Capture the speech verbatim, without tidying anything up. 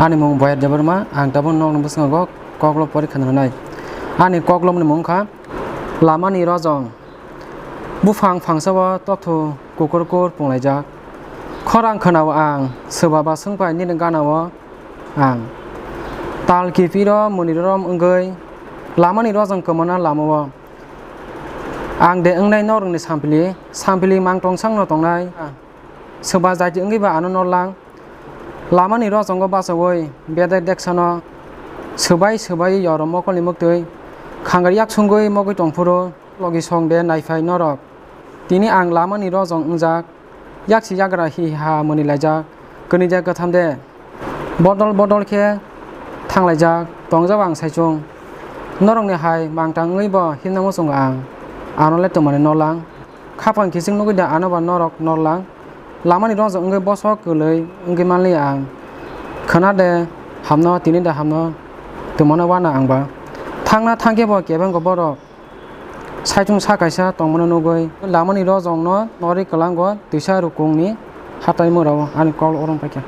Ani mung Boyat Debbarma, ang tabuk nokni bwskango koklop porikha nanai. Ani koklopni mung wngkha Lamani Rojong. Buphang phangsao tokthu kukur kukur punglaijak. Khorang khwnao ang, swba ba swngpai nini ganao ang. Tal kipiro mwnwi rorom wngwi lamani rojong kwmana lamao. Ang de wngnai norokni sampili, sampili mang tongsangno tongnai. Swba jaiti wngwi ba ano norlang. Lamani rojongo bachaui bedek deksano swbai swbai yorom mokolni muktwi khangar yak sungwi mogwi tongphuru logi song de naiphai norok. Tini ang lamani rojong wngjak, yaksi yagra hi ha mwnwi laijak, kwnwi de kwtham de. Bodol bodol khe thanglaijak, tongjak ang saichung. Norokni hai mangtang wngwi bo himna muchungo ang. Ano le twmani norlang. Khapang kiching nugwi da ano ba norok norlang. Lamani rojong wngwi bosok kwlwi wngwi manliya ang. Khwna de hamno, tini de hamno, twmano wana ang ba. Thangna thangkhe bo kebengo borok saichung sa kaisa tongmano nugwi lamani rojongno norwi kwlango twisa rukungni hatai murao ani kol orong paikha.